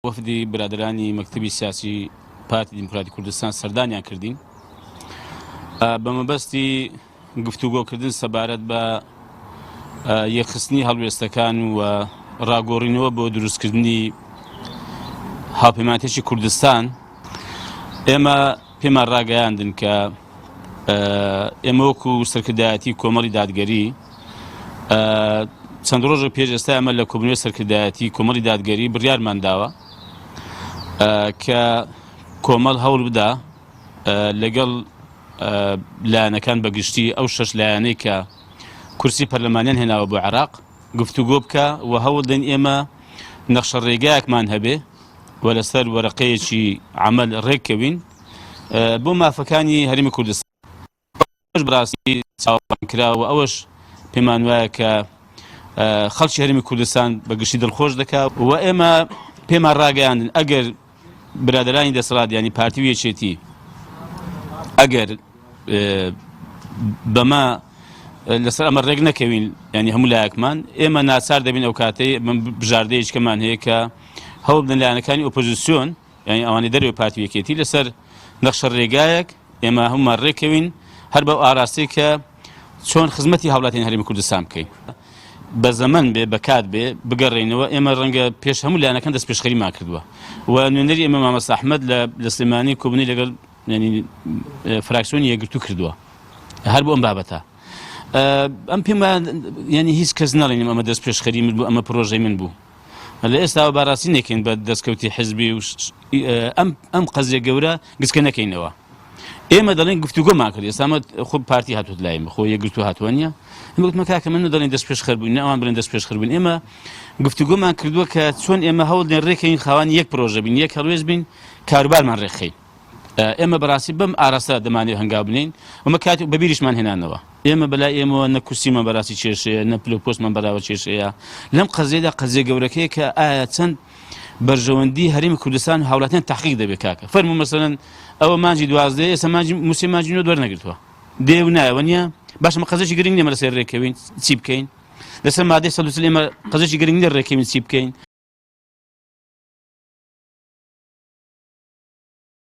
وەفدی برادەرانی مەکتەبی سیاسی پارتی دیموکراتی کوردستان سەردانیان کردین بە مەبەستی گفتوگۆکردن سەبارەت بە یەکخستنی هەڵوێستەکان و ڕاگۆڕینەوە بۆ دروستکردنی هاوپەیمانێتی کوردستان. ئێمە پێمان ڕاگەیاندن کە ئێمە وەکو سەرکردایەتی کۆمەڵی دادگەری چەند ڕۆژە پێش ئێستا ئەمە لە کۆبوونەوەی سەرکردایەتی کۆمەڵی دادگەری بڕیارمان داوە کە کۆمەڵ هەوڵ بدا لەگەڵ لایەنەکان بەگشتی ئەو شەش لایەنەی کە کورسی پەرلەمانیان هێناوە بۆ عێراق گفتوگۆ بکە و هەوڵ دەین ئێمە نەخشە ڕێگایەکمان هەبێ و لەسەر وەرەقەیەکی عەمەل ڕێککەوین بۆ مافەکانی هەرێمی کوردستان. ئەوەش بەڕاستی چاوەڕوانکراوە و ئەوەش پێمان وایە کە خەڵکی هەرێمی کوردستان بە گشتی دڵخۆش دەکا و ئێمە پێمان ڕاگەیاندن ئەگەر برادەرانی دەسەڵات یانی پارتی و یەکێتی ئەگەر بەمە لەسەر ئەمە ڕێک نەکەوین، ینی هەموو لایەکمان ئێمە ناچار دەبین ئەو کاتەی بژاردەیەکەمان هەیە کە هەوڵ بدەن لایەنەکانی ئۆپۆزیسیۆن، یانی ئەوانەی دەرەوەی پارتی و یەکێتی، لەسەر نەخشە ڕێگایەک ئێمە هەموومان ڕێکەوین هەر بەو ئاراستەی کە چۆن خزمەتی هاوڵاتیانی هەرێمی کوردستان بکەین. بە زەمەن بێ، بە کات بێ بگەڕێینەوە، ئێمە ڕەنگە پێش هەموو لایەنەکان دەستپێشخەریمان کردووە و نوێنەری ئێمە مامۆستا ئەحمەد لە سلێمانی کۆبوونەوەی لەگەڵ یانی فراکسیۆنی یەکگرتوو کردووە هەر بۆ ئەم بابەتە. ئەم پێم وایە یانی هیچ کەس نەڵێن ئەمە دەستپێشخەری من بوو، ئەمە پرۆژەی من بوو. لە ئێستاوە با ڕاستی نەکەین بە دەستکەوتی حزبی و ئەم ئەم قەزیە گەورە گچکە نەکەینەوە. ئێمە دەڵێن گفتوگۆمان کرد، ئێستا ئەمە خۆ پارتی هاتووت لای من، خۆ یەکگرتوو هاتووە نییە. ئێمە گوتمان کاکە من نەدەڵێن دەست پێشخەر بووین، نە ئەوان بڵێن دەست پێشخەر بووین. ئێمە گفتوگۆمان کردووە کە چۆن ئێمە هەوڵ دەین ڕێکەین خاوەنی یەک پرۆژە بین، یەک هەڵوێست بین، کاروبارمان ڕێکخەین. ئێمە بەڕاستی بەم ئاراستە دەمانەوێت هەنگاو بنێین. ئەمە کاتی بەبیریشمان هێنانەوە. ئێمە بەلای ئێمەوە نە کورسیمان بەڕاستی کێشەیە، نە پلە و پۆستمان بەراوە کێشەیە. لەم قەزیەدا قەزیە گەورەکەیە کە ئایا چەند بەرژەوەندی هەرێمی کوردستان و هاوڵاتیان تحقیق دەبێت کاکە. فەرموو مەسەلەن ئەوە مانگی 12 ئێستا مانگی مووچەی مانگی 9 وەرنەگرتووە. دێ و نایەوە نییە؟ باشە ئەمە قەزیەکی گرنگ نییە ئێمە لەسەر رێککەوین چی بکەین؟ لەسەر مادەی 140 ئێمە قەزیەکی گرنگ نییە رێککەوین چی بکەین؟